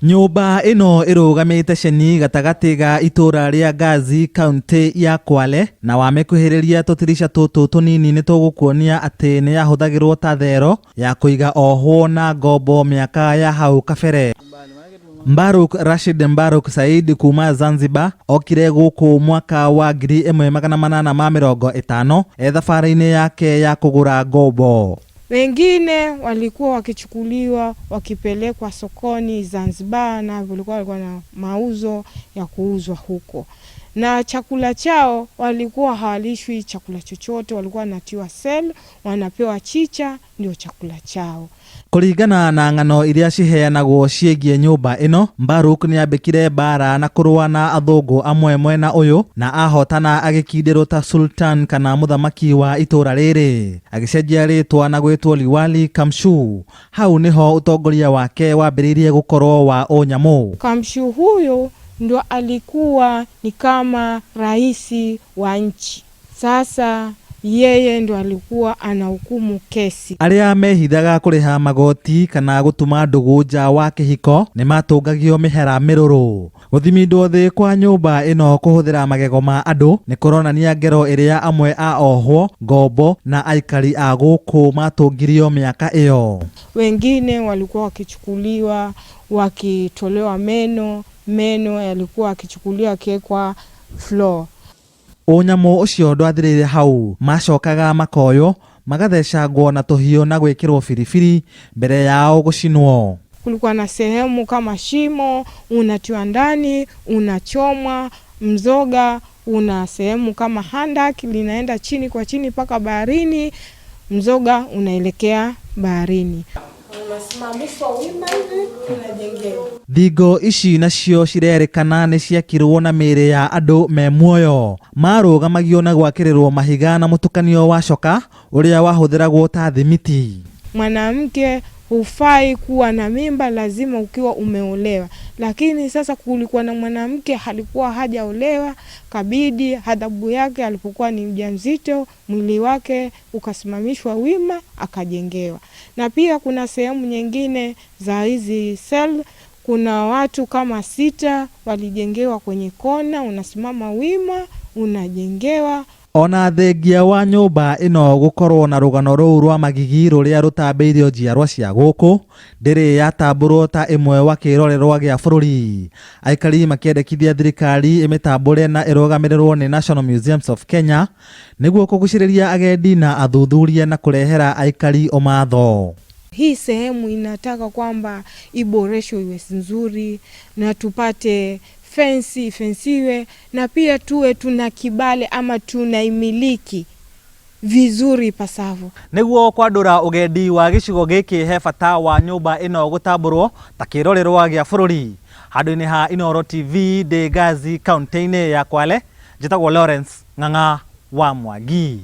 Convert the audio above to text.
Nyũmba ĩno ĩrũgamĩte ceni gatagatĩ ga itũra rĩa Ngazi kaunti ya Kwale na wamĩkuhĩrĩria tũtirica tũtũ tũnini nĩ tũgũkuonia atĩ nĩ yahũthagĩrwo ta thero ya kũiga ohwo na ngombo mĩaka ya hau kabere. Mbaruk Rashid Mbaruk Said kuma Zanzibar okire gũkũ mwaka wa 1850 e thabarĩ-inĩ yake ya kũgũra ngombo. Wengine walikuwa wakichukuliwa wakipelekwa sokoni Zanzibar, na walikuwa na mauzo ya kuuzwa huko, na chakula chao walikuwa hawalishwi chakula chochote, walikuwa wanatiwa cell, wanapewa chicha ndio chakula chao. Kũringana na ng'ano iria ciheanagwo ciĩgiĩ nyũmba ĩno, Mbaruk nĩambĩkire mbara na kũrũa na athũngũ amwe mwena ũyũ na ahotana agĩkindĩrwo ta sultan kana mũthamaki wa itũra rĩrĩ. Agĩcenjia rĩtwa na gwĩtwo Liwali Kamshu. Hau nĩho ũtongoria wake wambĩrĩirie gũkorwo wa ũnyamũ. Kamshu huyu ndo alikuwa ni kama raisi wa nchi. Sasa yeye ndo alikuwa anahukumu kesi. Arĩa mehithaga kũrĩha magoti kana gũtuma ndũgũ nja wa kĩhiko nĩmatũngagio mĩhera mĩrũrũ. Gũthimindwo thĩ kwa nyũmba ĩno kũhũthĩra magego ma andũ nĩ kũronania ngero ĩrĩa amwe a ohwo, ngombo na aikari a gũkũ matũngirio mĩaka ĩyo. Wengine walikuwa wakichukuliwa wakitolewa meno, meno yalikuwa akichukuliwa akiwekwa floor. Ũnyamũ ũcio ndwathirĩire hau, macokaga makoywo magathecangwo na tũhiũ na gwĩkĩrwo biribiri mbere yao gũcinwo. Kulikuwa na sehemu kama shimo, unatiwa ndani, unachomwa mzoga, una sehemu kama handak linaenda chini kwa chini mpaka baharini, mzoga unaelekea baharini. Unasimamishwa wima hivi, unajengewa. Thingo ici nacio cirerĩkana nĩ ciakirwo na mĩĩrĩ ya andũ me muoyo. Marũgamagio na gwakĩrĩrwo mahiga na mũtukanio wa coka ũrĩa wahũthĩragwo ta thimiti. Mwanamke hufai kuwa na mimba, lazima ukiwa umeolewa. Lakini sasa kulikuwa na mwanamke alikuwa hajaolewa, kabidi adhabu yake alipokuwa ni mjamzito, mwili wake ukasimamishwa wima, akajengewa. Na pia kuna sehemu nyingine za hizi cell, kuna watu kama 6 walijengewa kwenye kona, unasimama wima, unajengewa. Ona thengia wa nyũmba ĩno gũkorwo na rũgano rũu rwa magigi rũrĩa rũtambĩirio njiarwa cia gũkũ, ndĩrĩ yatambũrwo ta ĩmwe wa kĩrorerwa gĩa bũrũri. Aikari makĩendekithia thirikari ĩmĩtambũre na ĩrũgamĩrĩrwo nĩ National Museums of Kenya nĩguo kũgucĩrĩria agendi na athuthuria na kũrehera aikari ũmatho. Hii sehemu inataka kwamba iboreshwe iwe nzuri na tupate fensi ifensiwe, na pia tuwe tuna kibali ama tunaimiliki vizuri ipasavyo. Nĩguo kwandũra ũgendi wa gĩcigo gĩkĩ he bata wa nyũmba ĩno gũtambũrwo ta kĩrorerwa gĩa bũrũri. Handũ-inĩ ha Inooro TV ndĩ Ngazi kaunti-inĩ ya Kwale, njĩtagwo Lawrence Ng'ang'a wa Mwangi.